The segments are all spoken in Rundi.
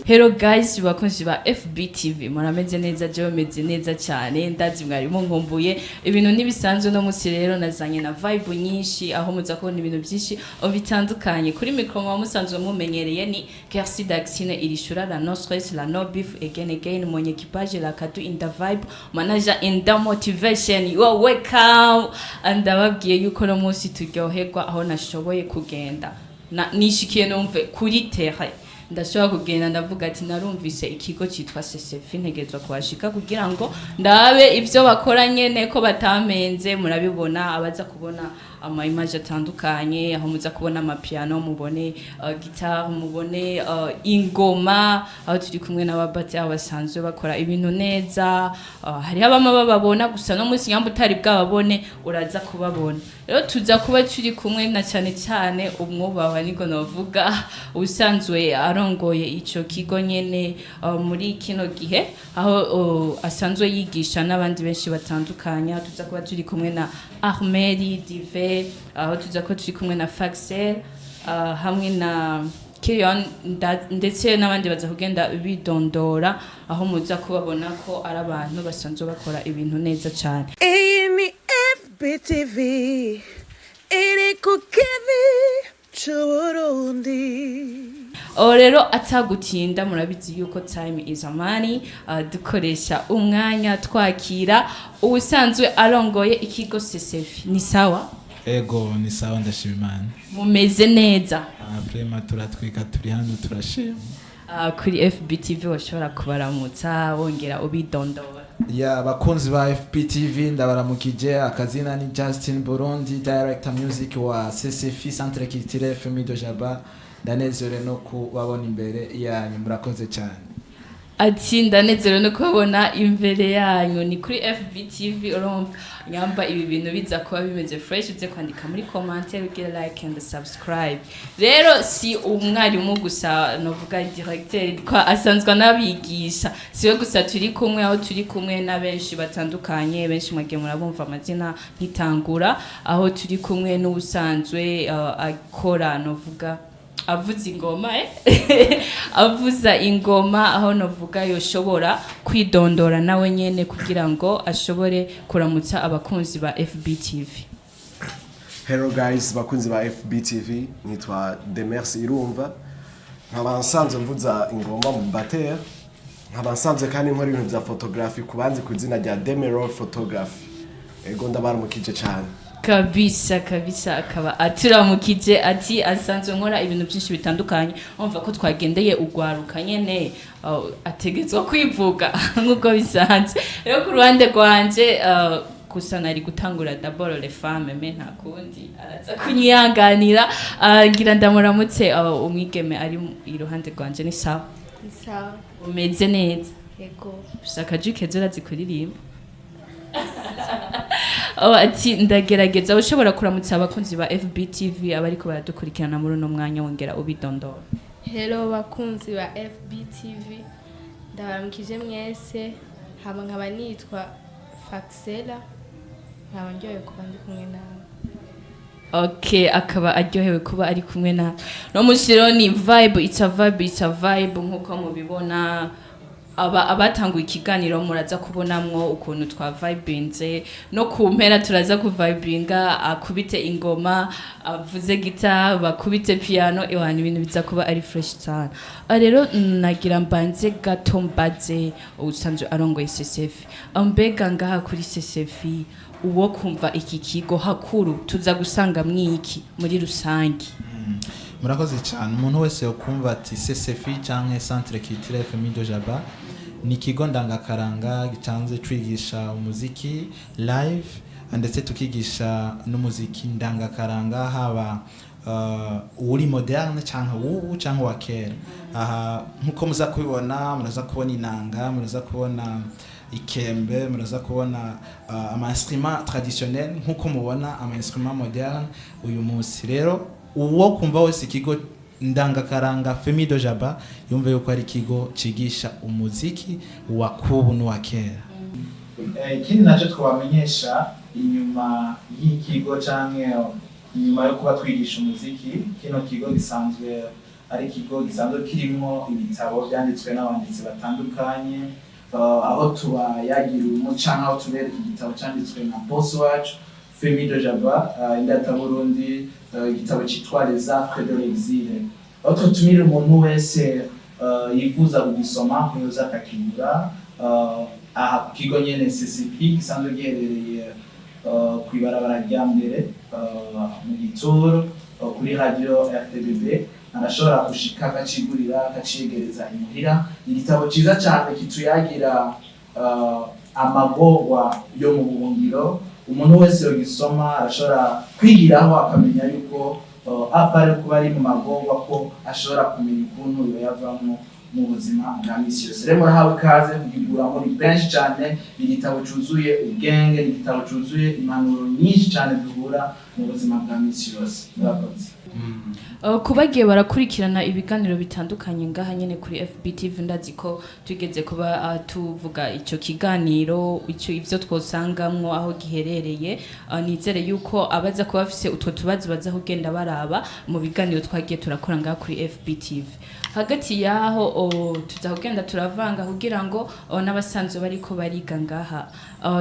Hello guys, bakunzi ba FBTV, murameze neza? Jewe meze neza cyane. Ndazi mwari munkumbuye. Ibintu ntibisanzwe. No munsi rero nazanye na vibe nyinshi, aho muza kubona ibintu byinshi bitandukanye. Kuri micro muba musanzwe mumenyereye ni Kersi Daxine Irishura, la no stress, la no beef, again again, mon équipage, la katu in the vibe, manager in the motivation. You are welcome. Ndababwiye yuko no munsi turyoherwa, aho nashoboye kugenda na nishikiye numve kuri terrain. Ndashobora kugenda ndavuga ati narumvise ikigo cyitwa CCF, ntegerezwa kuhashika kugira ngo ndabe ivyo bakora nyene ko batamenze. Murabibona, abaza kubona ama image atandukanye, aho muza kubona amapiano, mubone guitare, mubone ingoma, aho turi kumwe n'ababati, aho basanzwe bakora ibintu neza. Hariho abama bababona gusa, no munsi nyamba utari bwababone uraza kubabona. Rero tuza kuba turi kumwe na cyane cyane umwubaha, niko novuga, usanzwe arongoye ico kigo nyene muri kino gihe, aho asanzwe yigisha n'abandi benshi batandukanye. Aho tuza kuba turi kumwe na Ahmedi Dive, aho tuza kuba turi kumwe na Faxel, hamwe na Kirion, ndetse n'abandi baza kugenda bidondora, aho muza kubabona ko ari abantu basanzwe bakora ibintu neza cyane. Iyi ni FBTV iri ku kivi c'Uburundi. Aho rero atagutinda, murabizi yuko time is a money. Dukoresha umwanya twakira ubusanzwe arongoye ikigo CCF. Ni sawa? Ego, ni sawa, ndashima Imana. Mumeze neza? Ah, vraiment turatwika, turi hano, turashima. Kuri FBTV washobora kubaramutsa wongera ubidondora. Ya, abakunzi ba FPTV ndabaramukije. Akazina ni Justin Burundi, director music wa CCF, Centre Culturel Famille de Jaba. Ndanezerewe no kubabona imbere yanyu, murakoze cyane. Ati ndanezerewe no kubabona imbere yanyu. Ni kuri FBTV. Urumva nyamba ibi bintu biza kuba bimeze fresh, uze kwandika muri commentaire, ugire like and subscribe. Rero si umwarimu gusa, novuga directeur ko asanzwe anabigisha, siwe gusa turi kumwe, aho turi kumwe na benshi batandukanye. Benshi mwagiye murabumva amazina nkitangura, aho turi kumwe n'ubusanzwe akora, novuga avuza ingoma, avuza ingoma, aho novuga yoshobora kwidondora nawe nyene kugira ngo ashobore kuramutsa abakunzi ba FBTV. Hello guys, bakunzi ba FBTV, nitwa Demers Irumva, nkaba nsanzwe mvuza ingoma mu batteur, nkaba nsanzwe kandi nkora ibintu bya photography ku banzi ku izina rya Demero Photography. Ego, ndabaramukije cyane. Kabisa kabisa, akaba aturamukije ati asanzwe nkora ibintu byinshi bitandukanye. Umva ko twagendeye ugwaruka nyene, ategetswe kwivuga nk'uko bisanzwe. Rero ku ruhande rwanje, gusa nari gutangura d'abord les femmes, mais nta kundi, araza kunyihanganira. Ngira ndamuramutse umwigeme ari iruhande rwanje. Ni sawa? Ni sawa. Umeze neza? Yego. Ufise akajwi keza, urazi kuririmba? Oh, ati ndagerageza. Ushobora kuramutsa abakunzi ba FBTV abariko baradukurikirana muri uno mwanya, wongera ubidondora. Hello bakunzi ba FBTV, ndabaramukije mwese. Hama nkaba nitwa Faxela, nkaba ndyohewe kuba ndi kumwe nawe. Okay, akaba aryohewe kuba ari kumwe na no munsi. Rero ni vibe, it's a vibe, it's a vibe. Nkuko mubibona, aba abatanguye ikiganiro muraza kubonamwo ukuntu twa vibinze, no ku mpera turaza kuvibinga, akubite ingoma, avuze guitar, bakubite piano, ewana ibintu biza kuba ari fresh cyane. Rero nagira mbanze gato mbaze usanzwe arongoye CCF, mbega ngaha kuri CCF, uwo kumva iki kigo hakuru tuza gusanga mwiki muri rusange? Murakoze cyane. Umuntu wese yokumva ati CCF canke Centre Culturel Famille de Jaba ni ikigo ndangakaranga gicanze twigisha umuziki live, ndetse tukigisha n'umuziki ndangakaranga, haba uri moderne canke ubu canke wa kera. Aha nkuko muza kubibona, muraza kubona inanga, muraza kubona ikembe, muraza kubona ama instrument traditionnel nkuko mubona ama instrument moderne uyu munsi. Rero uwo kumva wese ikigo ndangakaranga Famille de Jaba yumve yuko ari ikigo cigisha umuziki wa kubu n'uwa kera. Ikindi nacyo twabamenyesha, inyuma y'ikigo canke inyuma yo kuba twigisha umuziki, kino kigo gisanzwe Ari ikigo gisanzwe kirimo ibitabo byanditswe n'abanditsi batandukanye, aho tubayagira umuca canke aho tubereka igitabo cyanditswe na boss wacu Femi de Jaba, Indataburundi, igitabo cyitwa Les Affres de l'exil, aho tutumira umuntu wese yifuza kugisoma kuyoza akakigura aha ku kigo nyene CCP gisanzwe giherereye kw'ibarabara rya mbere, mu gituro, kuri radio RTBB. Arashobora gushika akacigurira, akaciyegereza imuhira. Ni igitabo ciza cyane kituyagira amagorwa yo mu buhungiro. Umuntu wese yogisoma arashobora kwigiraho, akamenya yuko apa ari kuba ari mu magorwa, ko ashobora kumenya ukuntu yoyavamo mu buzima bwa misi yose. Rero murahawe ikaze kugigura muri benshi cyane. Ni igitabo cyuzuye ubwenge, ni igitabo cyuzuye impanuro nyinshi cyane duhura mu buzima bwa misi yose. Murakoze. Kubagiye barakurikirana ibiganiro bitandukanye ngaha nyene kuri FBTV, ndazi ko tugeze kuba tuvuga ico kiganiro, ico ivyo twosangamwo, aho giherereye. Nizere yuko abaza kuba bafise utwo tubazo baza kugenda baraba mu biganiro twagiye turakora ngaha kuri FBTV. Hagati yaho tuza kugenda turavanga kugira ngo n'abasanzwe bariko bariga ngaha.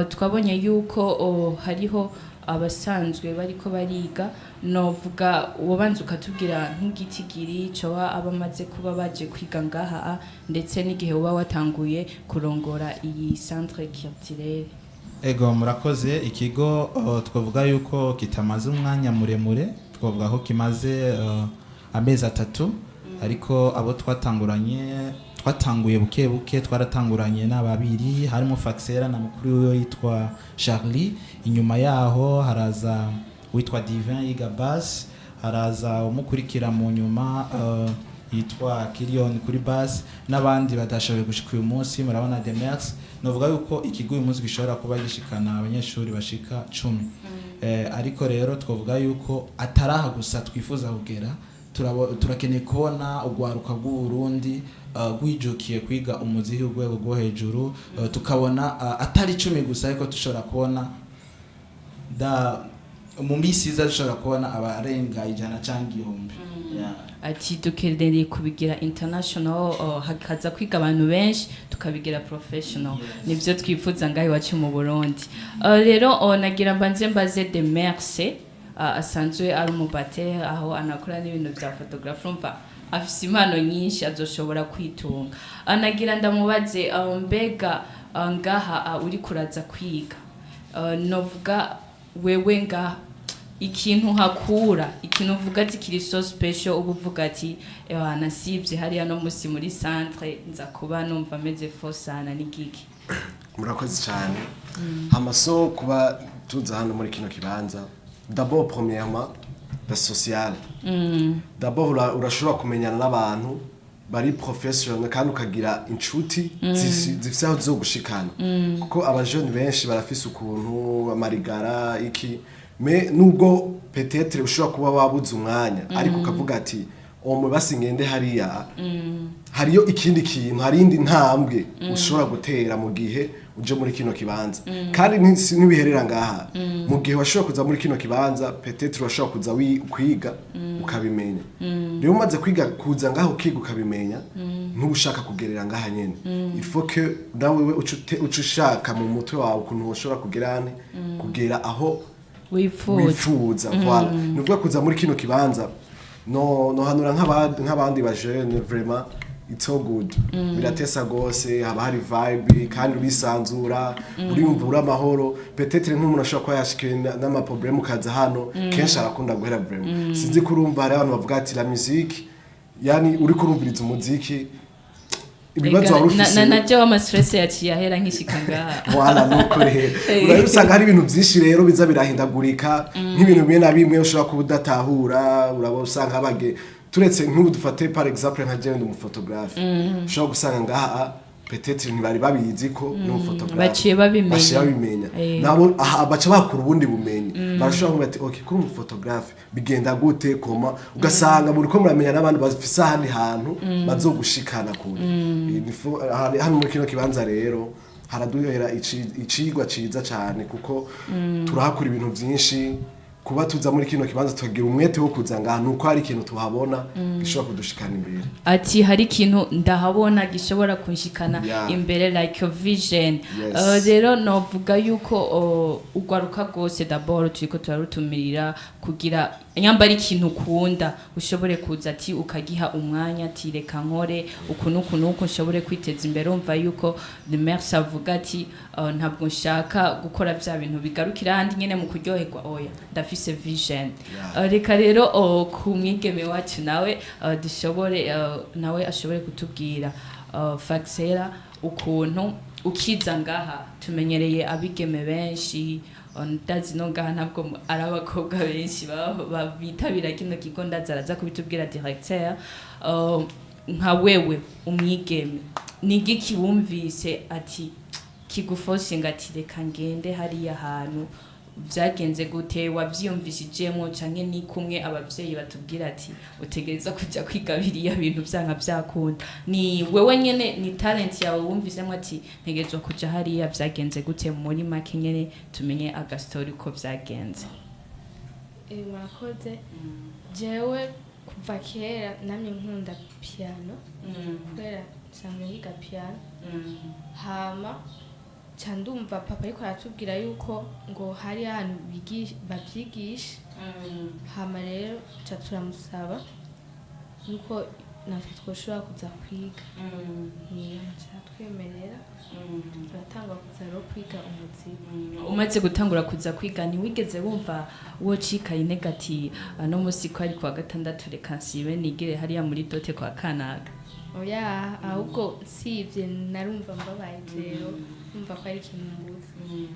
Twabonye yuko hariho abasanzwe bariko bariga. Novuga ubanza ukatubwira nk'igitigiri coba abamaze kuba baje kwiga ngaha, ndetse n'igihe uba watanguye kurongora iyi centre culturelle. Ego, murakoze. Ikigo twavuga yuko kitamaze umwanya muremure, twavuga ko kimaze amezi 3, ariko abo twatanguranye, twatanguye buke buke. Twaratanguranye n'ababiri, harimo Faxera na mukuru wiwe yitwa Charlie. Inyuma yaho haraza witwa Divin yiga basse, haraza umukurikira mu nyuma yitwa Kilion kuri basse, n'abandi badashoboye gushika uyu munsi, murabona Demers. Novuga yuko ikigo uyu munsi gishobora kuba gishikana abanyeshuri bashika 10. Ariko rero twavuga yuko ataraha gusa twifuza kugera. Turakeneye kubona urwaruka rw'Uburundi rwijukiye kwiga umuziki urwego rwo hejuru, tukabona atari 10 gusa, ariko dushobora kubona da mu minsi iza dushobora kubona abarenga 100 cyangwa 1000. Yeah. Ati dukeneye kubigira international, hakaza kwiga abantu benshi, tukabigira professional. Nivyo twifuza ngaho iwacu mu Burundi. Rero nagira mbanze mbaze de Merce, asanzwe ari umubatteur, aho anakora n'ibintu vya photographe. Urumva afise impano nyinshi, azoshobora kwitunga. Nagira ndamubaze, mbega ngaha uri kuraza kwiga, novuga wewe ngaha ikintu hakura, ikintu uvuga ati kiri so special, uba uvuga ati ewa nasibye hariya no musi muri centre nza kuba numva meze fosana, ni giki? Murakoze cyane. Hamaso kuba tuza hano muri kino kibanza, d'abord premièrement la sociale, d'abord urashobora kumenyana n'abantu bari professionnel, kandi ukagira inshuti zifise aho zizogushikana, kuko abajene benshi barafise ukuntu amarigara iki, mais nubwo peut-être ushobora kuba wabuze umwanya, ariko ukavuga ati omwe basi ngende hariya, hariyo ikindi kintu, hari indi ntambwe ushobora gutera mu gihe uje muri kino kibanza. Kandi ntibiherera ngaha. Mu gihe washobora kuza muri kino kibanza, peut-être urashobora kuza kwiga ukabimenya. Rero umaze kwiga, kuza ngaha ukiga ukabimenya, ntuba ushaka kugerera ngaha nyene. Il faut que nawe we uce ushaka mu mutwe wawe ukuntu ushobora kugera ane kugera aho wifuza. Wifuza, voilà. Ni ukuvuga kuza muri kino kibanza, no hanura nk'abandi ba jeune, vraiment it's so good, biratesa gose, haba hari vibe kandi urisanzura, uriyumva uri amahoro. Peut-être nk'umuntu ashobora kuba yashikiwe n'amaproblème, ukaza hano, kenshi arakunda guhera. Vraiment sinzi ko urumva hari abantu bavuga ati la musique, yani uriko urumviriza umuziki, ibibazo wari ufise Na jewe ama stress yaciye ahera nkishika ngaha. Voilà, nuko rero urabona usanga hari ibintu byinshi rero biza birahindagurika, nk'ibintu bimwe na bimwe ushobora kuba udatahura. Urabona usanga bage turetse nk'ubu dufate par exemple nka jewe ndi umuphotographe, ushobora gusanga ngaha peut-être ntibari babizi ko ni umuphotographe. Baciye babimenya. Baciye babimenya. Nabo aha baca bakura ubundi bumenyi, barashobora kuvuga ati okay, kuri umuphotographe bigenda gute koma, ugasanga muri ko muramenya n'abandi bafise ahandi hantu bazogushikana kure. Hano muri kino kibanza rero haraduhera icigwa ciza cane, kuko turahakura ibintu vyinshi. Kuba tuza muri kino kibanza, tukagira umwete wo kuza ngaha, nuko hari ikintu tuhabona gishobora kudushikana imbere. Ati hari ikintu ndahabona gishobora kunshikana imbere, like a vision. Yes. Rero novuga yuko ugwaruka rwose, d'abord turiko turarutumirira kugira nyamba ari ikintu ukunda, ushobore kuza ati ukagiha umwanya, ati reka nkore uku n'uku n'uku nshobore kwiteza imbere. Umva yuko the merci avuga ati ntabwo nshaka gukora vya bintu bigarukira ahandi nyene mu kuryoherwa, oya, ndafise vision. Reka rero ku mwigeme wacu nawe dushobore nawe ashobore kutubwira, Faxera, ukuntu ukiza ngaha. Tumenyereye abigeme benshi, ndazi no ngaha ntabwo ari abakobwa benshi bitabira kino kigo, ndazi araza kubitubwira directeur. Nka wewe umwigeme, ni igiki wumvise ati kiguforcinga ati reka ngende hariya hantu? Vyagenze gute? Wavyiyumvishijemwo canke ni kumwe abavyeyi batubwira ati utegereza kuja kwiga biriya bintu vyanka vyakunda? Ni wewe nyene, ni talent yawe wumvisemwo ati ntegerezwa kuja hariya? Vyagenze gute muri make nyene, tumenye agastori uko vyagenze? Murakoze. Jewe kuva kera namye nkunda piano, kubera nsanzwe niga piano. Hama ca ndumva papa ariko aratubwira yuko ngo hari ahantu bavyigisha. Hama rero ca turamusaba yuko natwe twoshobora kuza kwiga. Ca twemerera, turatangwa kuza rero kwiga umuziki. Umaze gutangura kuza kwiga, ntiwigeze wumva wocika intege ati ano munsi ko ari kuwa gatandatu, reka nsibe nigire hariya muri dote kwa kanaka? Oya, ahubwo nsivye narumva mbabaye rero, numva ko ari ikintu mbuze.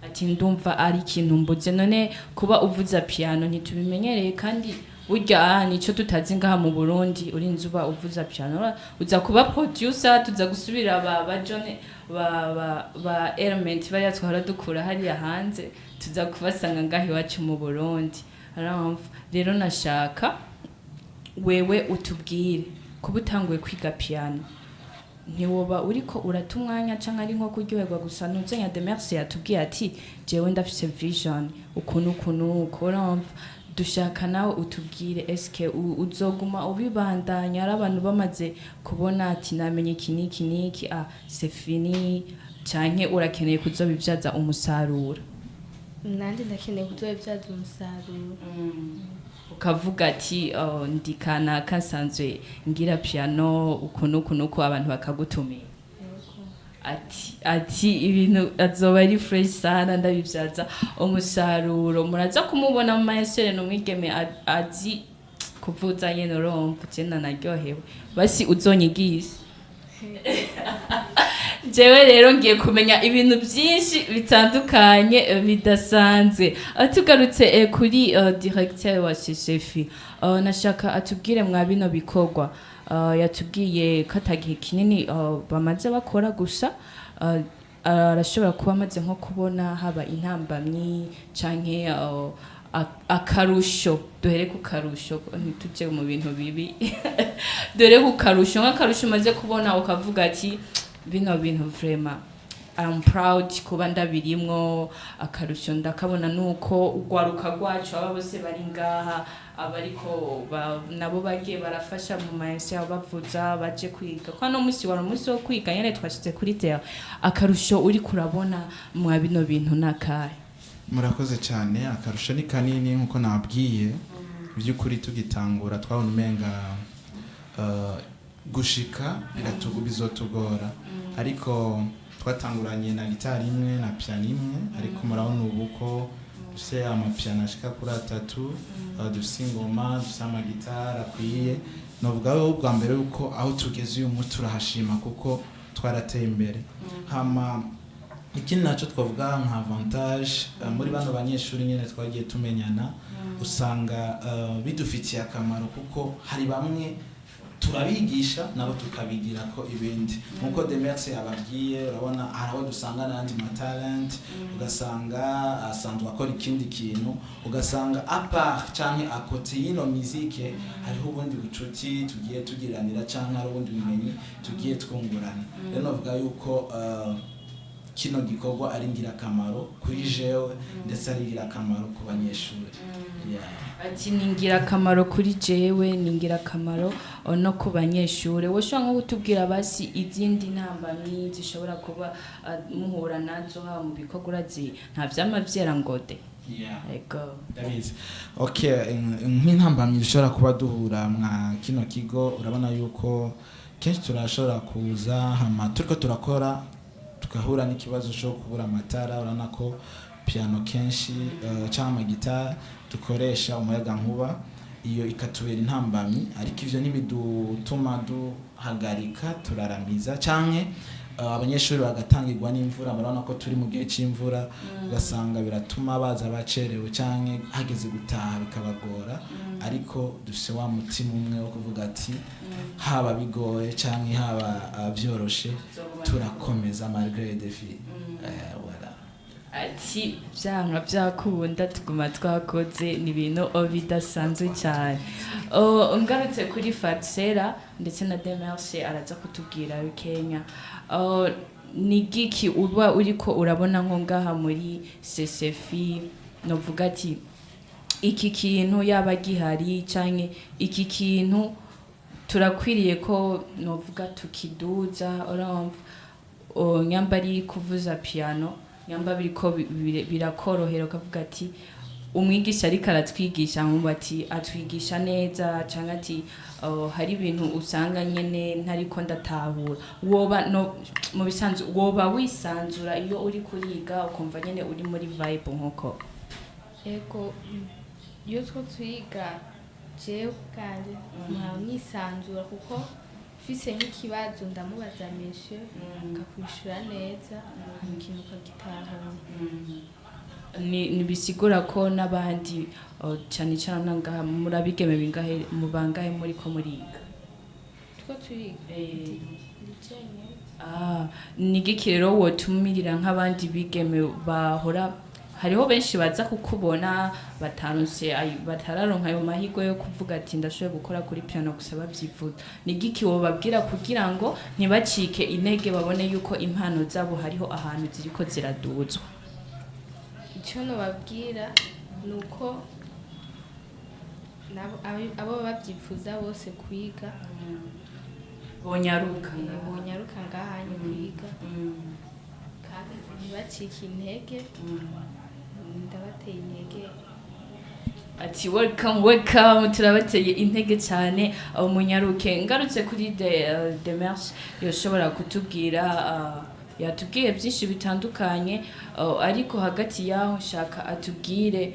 Ati ndumva ari ikintu mbuze. None kuba uvuza piano ntitubimenyereye, kandi burya nico tutazi ngaha mu Burundi. Urinze uba uvuza piano, uza kuba producer, tuza gusubira ba John, ba Element bariya twahora dukura hariya hanze, tuza kubasanga ngaha iwacu mu Burundi. Urumva rero nashaka wewe utubwire, kuba utanguye kwiga piano, ntiwoba uriko urata umwanya canke ari nko kuryoherwa gusa? Ntuzenya Demerse yatubwiye ati jewe ndafise vision ukuntu ukuntu uku. Urumva dushaka nawe utubwire, eske uzoguma ubibandanya, ari abantu bamaze kubona ati namenye iki n'iki n'iki, c'est fini, canke urakeneye kuzobibyaza umusaruro? Nanjye ndakeneye kuzobibyaza umusaruro. Ukavuga ati oh, ndi kanaka, nsanzwe ngira piano uku n'uku n'uku, abantu bakagutumira. Yego. Ati ibintu azoba ari fresh sana, ndabibyaza umusaruro. Muraza kumubona mu mayesere, ni umwigeme azi kuvuza nyene. Urumva je nanaryohewe, basi uzonyigisha. Jewe rero ngiye kumenya ibintu byinshi bitandukanye bidasanzwe. Tugarutse kuri directeur wa CCFI, nashaka atubwire mwa bino bikorwa. Yatubwiye ko atagihe kinini bamaze bakora gusa, arashobora kuba amaze nko kubona haba intambamyi canke akarusho. Duhere ku karusho, ntituje mu bintu bibi. Dore ku karusho, nk'akarusho umaze kubona ukavuga ati bino bintu vraiment I'm proud kuba ndabirimwo. Akarusho ndakabona nuko urwaruka rwacu, aba bose bari ngaha, abariko nabo bagiye barafasha mu mayensi yabo bavuza, baje kwiga kwa no musi wari umunsi wo kwiga nyene twashitse kuri terre. Akarusho uri kurabona mwa bino bintu nakahe? Murakoze cyane. Akarusho ni kanini nkuko nabwiye. By'ukuri tugitangura twabona umenga gushika bizotugora, ariko twatanguranye na gitari imwe na piano imwe, ariko murabona ubu ko dufise amapiano ashika kuri atatu, dufise ingoma, dufise amagitari akwiye. Novuga yo bwa mbere yuko aho tugeze uyu munsi turahashima kuko twarateye imbere. Hama ikindi nacyo twavuga nka avantage, muri bano banyeshuri nyine twagiye tumenyana, usanga bidufitiye akamaro kuko hari bamwe turabigisha nabo tukabigira ko ibindi, nkuko Demerse yababwiye. Urabona hari abo dusanga n'ayandi matalent, ugasanga asanzwe akora ikindi kintu, ugasanga à part canke à côté y'ino musique hariho ubundi bucuti tugiye tugiranira canke hari ubundi bumenyi tugiye twungurana. Rero novuga yuko Kino gikorwa ari ingirakamaro kuri jewe, ndetse ari ingirakamaro ku banyeshuri. Yeah. Ati ni ingirakamaro kuri jewe, ni ingirakamaro no ku banyeshuri. Woshobora nko kutubwira basi izindi ntambamyi zishobora kuba muhura nazo, haba mu bikorwa? Urazi nta vyama vyera ngode. Yeah. Ego. Ndabizi. Okay, nk'intambamyi dushobora kuba duhura mwa kino kigo, urabona yuko kenshi turashobora kuza hama turiko turakora tugahura n'ikibazo cyo kubura amatara. Urabona ko piano kenshi cyangwa amagitari dukoresha umuyaga nkuba, iyo ikatubera intambamyi. Ariko ivyo ntibidutuma duhagarika, turaramiza, canke abanyeshuri bagatangirwa n'imvura. Murabona ko turi mu gihe cy'imvura, ugasanga biratuma baza bacerewe canke hageze gutaha bikabagora. Ariko dufise wa mutima umwe wo kuvuga ati haba bigoye canke haba vyoroshe, turakomeza malgré les défis. Voilà. Ati byanka byakunda tuguma twakoze, ni ibintu bidasanzwe cyane. Ngarutse kuri Fatsera ndetse na Demerse, araza kutubwira Kenya. Ni giki uba uriko urabona nko ngaha muri CCFI, novuga ati iki kintu yaba gihari canke iki kintu turakwiriye ko novuga tukiduza? Urumva, nyamba ari kuvuza piano, nyamba biriko birakorohera, ukavuga ati umwigisha ariko aratwigisha, nkumva ati atwigisha neza, canke ati hari ibintu usanga nyene ntariko ndatahura. Woba no mu bisanzwe woba wisanzura iyo uri kuriga, ukumva nyene uri muri vibe nkuko? Ego, iyo two turiga jewe ubwanje mpora nisanzura, kuko mfise nk'ikibazo ndamubaza monsieur, akakwishura neza, hama ikintu ukagitahura. Ni bisigura ko n'abandi, cyane cyane nangaha murabigeme bingahe, mu bangahe muri ko muriga? Two turiga ndi jenyene. Ah, ni giki rero wotumirira nk'abandi bigeme bahora? Hariho benshi baza kukubona bataronse batararonka ayo mahirwe yo kuvuga ati ndashoboye gukora kuri piano gusa bavyivuza. Ni giki wobabwira kugira ngo ntibacike intege, babone yuko impano zabo hariho ahantu ziriko ziraduzwa? Icyo nobabwira ni uko nabo abo babyifuza bose kwiga bonyaruka. Bonyaruka ngahanye kwiga, kandi ntibacike intege. Ndabateye intege. Ati welcome, welcome, turabateye intege cyane abo munyaruke. Ngarutse kuri de Demerse, yoshobora kutubwira, yatubwiye byinshi bitandukanye, ariko hagati yaho nshaka atubwire,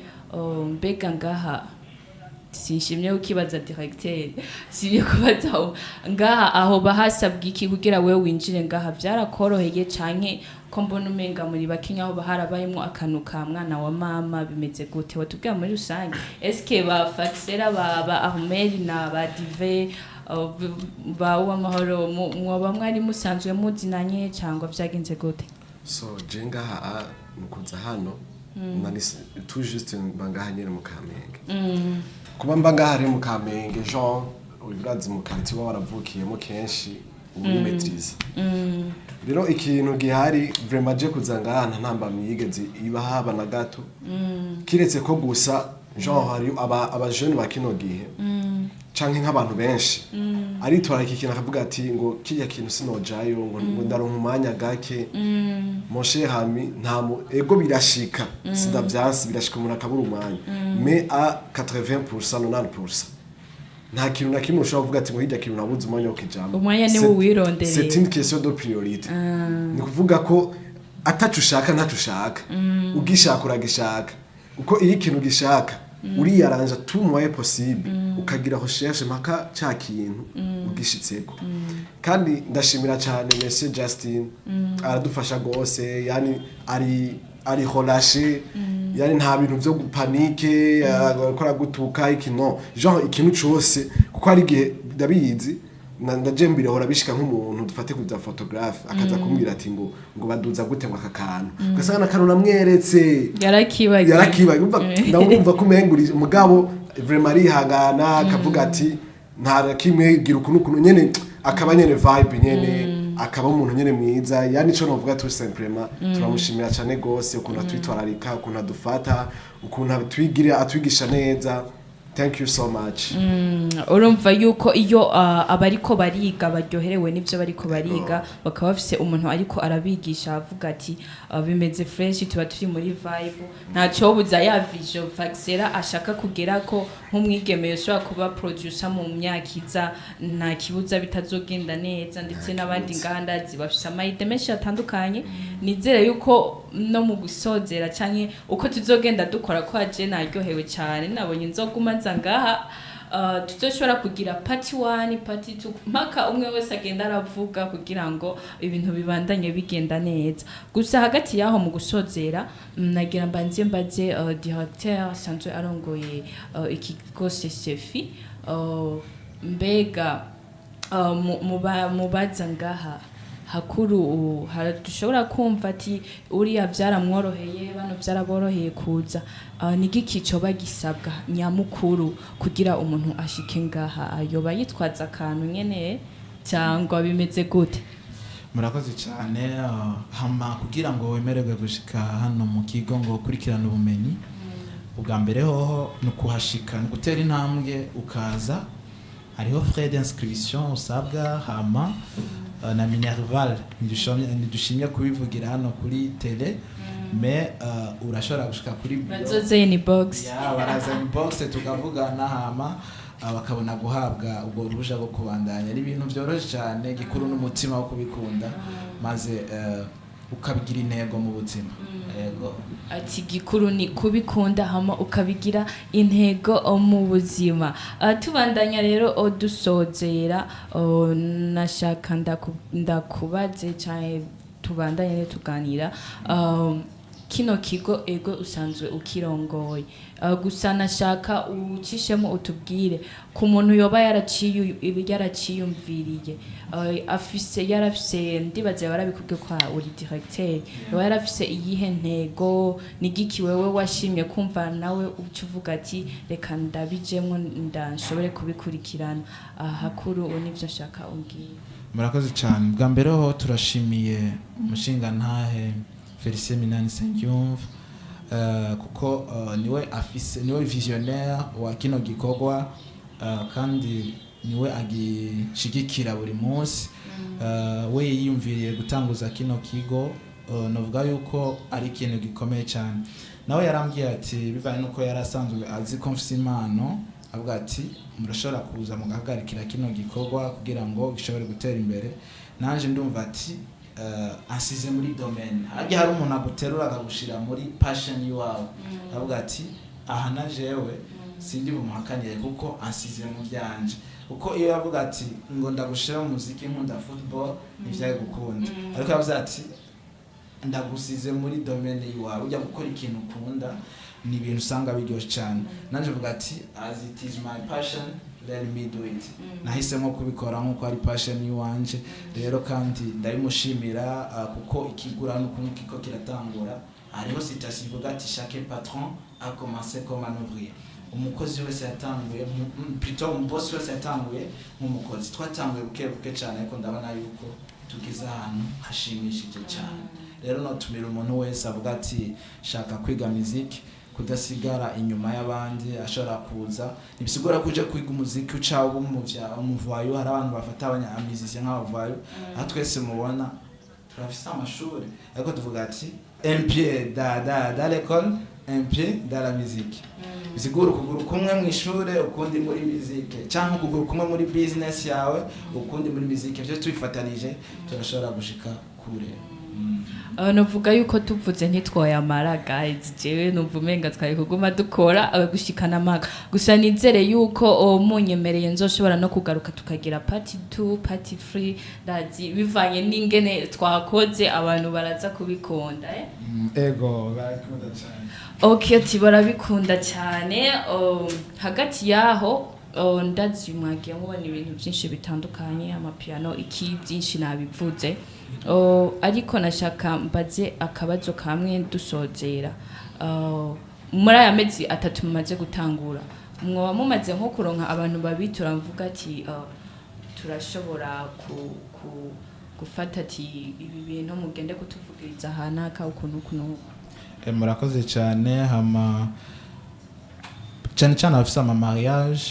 mbega ngaha sinshimye ukibaza directeur, sibye kubaza ngaha aho bahasabwa iki kugira wewe winjire ngaha? Byarakoroheye canke ko mbona umenga muri bakinya aho baharabayemo akantu ka mwana wa mama, bimeze gute? Watubwira muri rusange, eske ba Faxera, ba Ahmed na ba Dive, ba Uwamahoro, mwoba mwari musanzwe muzinanye cyangwa vyagenze gute? So je ngaha mu kuza hano nari tout juste mba ngaha nyene mu Kamenge. Kuba mba ngaha rero mu Kamenge, Jean, urazi mu quartier uba waravukiyemo kenshi uba maîtrise. Rero ikintu gihari vraiment, je kuza ngaha nta ntambamyi yigeze iba haba na gato, kiretse ko gusa genre hari aba jeunes ba kino gihe canke nk'abantu benshi aritwara iki kintu akavuga ati ngo kirya kintu sinojayo, ngo ndaronka umwanya gake. Mon cher ami, nta ego birashika, sindavyansi, birashika umuntu akabura umwanya, mais à 80%, 90% nta kintu na kimwe ushobora kuvuga ati ngo hirya kintu nabuze umwanya wo kijambo. Umwanya ni wo wirondereye. C'est une question de priorité. Ni kuvuga ko atacu ushaka, ntacu ushaka, ugishaka uragishaka, kuko iyo ikintu ugishaka uriyaranja tout moyen possible, ukagira recherche mpaka ca kintu ugishitseko. Kandi ndashimira cyane Monsieur Justin, aradufasha gose, yani ari relâché, yani nta bintu vyo gu paniquer, akora gutuka iki, no genre ikintu cose, kuko hari igihe ndabizi ndaje mbere hora bishika nk'umuntu dufate kuza photographe akaza kumbwira ati ngo baduza gute, ngo aka kantu, ugasanga n'akantu namweretse yarakibagiye. Yarakibaye. Umva, ndamwumva ko umenga uri umugabo vraiment arihangana, akavuga ati nta na kimwe, gira ukuntu ukuntu nyene, akaba nyene vibe nyene. Akaba umuntu nyene mwiza, yani ico novuga tout simplement, turamushimira cyane gose ukuntu atwitwararika, ukuntu adufata, ukuntu atwigira, atwigisha neza. Thank you so much. Urumva yuko iyo abariko bariga baryoherewe n'ivyo bariko bariga, bakaba bafise umuntu ariko arabigisha avuga ati bimeze fresh, tuba turi muri vibe, ntacobuza ya vision Faxera ashaka kugerako nk'umwigeme yoshobora kuba producer mu myaka iza, nta kibuza bitazogenda neza. Ndetse n'abandi nganda bafise ama idées menshi atandukanye. Nizere yuko no mu gusozera canke uko tuzogenda dukora, ko aje naryohewe cyane, nabonye nzoguma nza ngaha, tuzoshobora kugira part 1, part 2, mpaka umwe wese agenda aravuga kugira ngo ibintu bibandanye bigenda neza. Gusa hagati yaho, mu gusozera, nagira mbanze mbaze directeur asanzwe arongoye ikigo CCFI, mbega mubaza ngaha hakuru dushobora kumva ati uriya byaramworoheye, bano byaraboroheye kuza, ni giki coba gisabwa nyamukuru kugira umuntu ashike ngaha? Yoba yitwaza akantu nyene cyangwa bimeze gute? Murakoze cyane. Hama kugira ngo wemererwe gushika hano mu kigo ngo ukurikirane ubumenyi, ubwa mbere hoho ni ukuhashika, ni ugutera intambwe ukaza. Hariho frais d'inscription usabwa, hama na minerval. Ntidushimye kubivugira hano kuri télé, mais urashobora gushika kuri bureau. Bazoze inbox. Ya, baraza inbox tukavugana, hama bakabona guhabwa ubwo ruhushya bwo kubandanya. Ari ibintu byoroshye cyane, gikuru n'umutima wo kubikunda, maze ukabigira intego mu buzima. Yego. Ati gikuru ni kubikunda hama ukabigira intego mu buzima. Tubandanya rero, dusozera, nashaka ndakubaze cyane, tubandanye tuganira. Kino kigo ego usanzwe ukirongoye, gusa nashaka ucishemo utubwire ku muntu yoba yaraciye yaraciyumviriye, afise yarafise, ndibaza barabikubwiye ko uri directeur, yoba yarafise iyihe ntego? Ni giki wewe washimye kumva nawe uca uvuga ati reka ndabijemwo, ndashobore kubikurikirana? Hakuru ubu nivyo nshaka umbwire. Murakoze cyane. Bwa mbere ho turashimiye umushingantahe Felicien Minani Nsengiyumva, kuko niwe afise, niwe visionnaire wa kino gikorwa, kandi niwe agishigikira buri munsi. We yiyumviriye gutanguza kino kigo, novuga yuko ari ikintu gikomeye cyane. Nawe yarambwiye ati bivanye nuko yari asanzwe azi ko mfise impano, avuga ati murashobora kuza mugahagarikira kino gikorwa kugira ngo gishobore gutera imbere. Nanje ndumva ati ansize muri domaine harya hari umuntu aguterura akagushira muri passion yiwawe, avuga ati aha na jewe sindi bumuhakanire kuko ansize mu byanje. Kuko iyo yavuga ati ngo ndagushira mu muziki, nkunda football, ntivyari gukunda. Ariko yavuze ati ndagusize muri domaine yiwawe, ujya gukora ikintu ukunda, ni ibintu usanga biryoshye cyane. Nanjye mvuga ati as it is my passion, let me do it. Nahisemo kubikora nk'uko ari passion yiwanje rero, kandi ndabimushimira, kuko ikigura n'ukuntu kiko kiratangura. Hariho citation ivuga ati chaque patron a commencé comme un ouvrier. Umukozi wese yatanguye plutôt umubosi wese yatanguye nk'umukozi. Twatanguye buke buke cyane, ariko ndabona yuko tugeze ahantu hashimishije cyane. Rero notumira umuntu wese avuga ati shaka kwiga muziki, kudasigara inyuma y'abandi, ashobora kuza. Ntibisigura ko uje kwiga umuziki uca uba umuvayo. Hari abantu bafata abanyamiziki nk'abavayo. Aho twese mubona turafise amashuri, ariko tuvuga ati un pied dans l'école, un pied dans la musique. Bisigura ukuguru kumwe mu ishure, ukundi muri musique, cyangwa ukuguru kumwe muri business yawe, ukundi muri musique. Byo tubifatanije turashobora gushika kure. Novuga yuko tuvuze ntitwoyamara guys. Jewe numva umenga twari kuguma dukora gushikana amaka. Gusa nizere yuko munyemereye nzoshobora no kugaruka tukagira part 2, part 3. Ndazi bivanye n'ingene twakoze abantu baraza kubikunda, eh? Ego, barakunda cyane. Okay, ati barabikunda cyane. Hagati yaho, ndazi mwagiye mubona ibintu byinshi bitandukanye, amapiano, iki, byinshi nabivuze. Ariko nashaka mbaze akabazo kamwe dusozera. Muri aya mezi 3 mumaze gutangura, mwoba mumaze nko kuronka abantu babitura mvuga ati turashobora ku Gufata ati ibi bintu mugende kutuvugiriza ahanaka ukuntu ukuntu. Murakoze cyane. Hama cyane cyane abafise ama mariage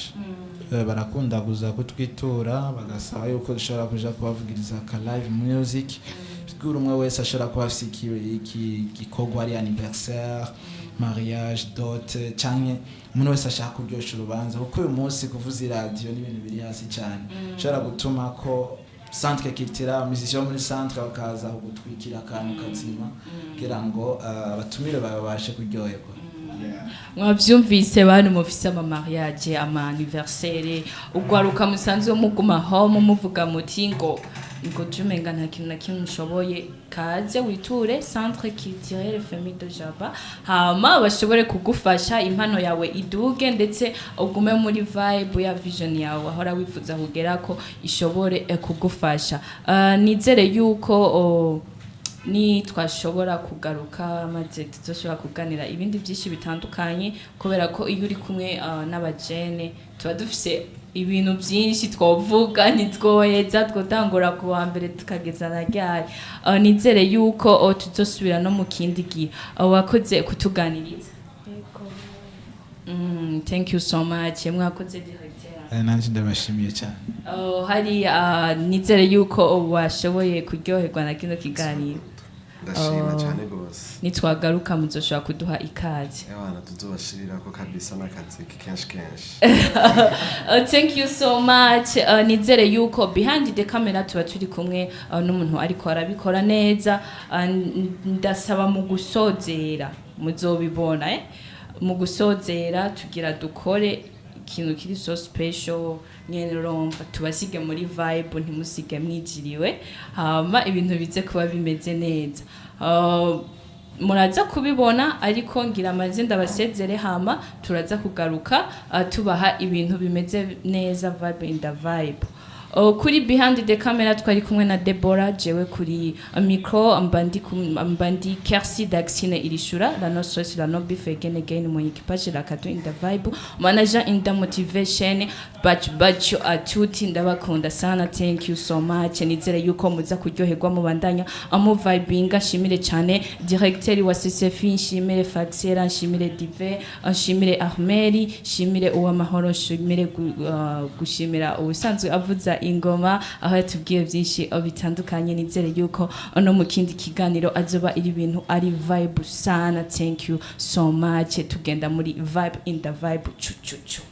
barakunda kuza kutwitura, bagasaba yuko dushobora kuja kubavugiriza ka live music. Buri umwe wese ashobora kuba afise iki gikorwa, ari anniversaire, mariage, dot, canke umuntu wese ashaka kuryosha urubanza, kuko uyu munsi kuvuza iradiyo n'ibintu biri hasi cyane. Ushobora gutuma ko centre culturel, musicien wo muri centre bakaza kugutwikira akantu kazima kugira ngo abatumire babashe kuryoherwa. Yeah. Mwavyumvise, bantu mufise ama mariage, ama anniversaire, ugwaruka musanzwe muguma home muvuga muti ngo jumenga nta kintu na kimwe nshoboye, kaze witure Centre Culturel Famille de Jaba, hama bashobore kugufasha impano yawe iduge, ndetse ugume muri vibe ya vision yawe wahora wifuza kugerako, ishobore kugufasha. Nizere yuko ni twashobora kugaruka maze tuzoshobora kuganira ibindi byinshi bitandukanye, kubera ko iyo uri kumwe n'abajene tuba dufise ibintu byinshi twovuga, ntitwoheza, twotangura ku wa mbere tukageza na ryari. Nizere yuko tuzosubira no mu kindi gihe. Wakoze kutuganiriza. Yego. Thank you so much, mwakoze, directeur. Nanje ndabashimiye cyane. Oh, hari nizere yuko washoboye kuryoherwa na kino kiganiro. Ndashima Oh. cyane rwose. Nitwagaruka muzoshobora kuduha ikaze. Ewana, tuzobashirirako kabisa n'akazi kenshi kenshi. Thank you so much. Nizere yuko behind the camera tuba turi kumwe n'umuntu ariko arabikora neza. Ndasaba mu gusozera, muzobibona, eh? Mu gusozera tugira dukore ikintu kiri so special nyene, urumva tubasige muri vibe, ntimusige mwijiriwe, hama ibintu bize kuba bimeze neza. Muraza kubibona, ariko ngira amaze ndabasezere, hama turaza kugaruka tubaha ibintu bimeze neza, vibe in the vibe. Kuri behind the camera twari kumwe na Deborah, jewe kuri micro mbandi Kersi Daxine Irishura, la no stress, la no beef, again again, mon équipage, la kato in the vibe, manager in the motivation, bachu bachu atuti. Ndabakunda sana, thank you so much. Nizere yuko muza kuryoherwa, mubandanya amu vibinga. Shimire cyane directeur wa CCF, nshimire Faxera, nshimire Dive, nshimire Ahmeri, nshimire Uwamahoro, nshimire gushimira ubusanzwe avuza ingoma, aho yatubwiye byinshi bitandukanye. Nizere yuko no mu kindi kiganiro azoba iri bintu ari vibe sana. Thank you so much. Tugenda muri vibe in the vibe, chu chu chu.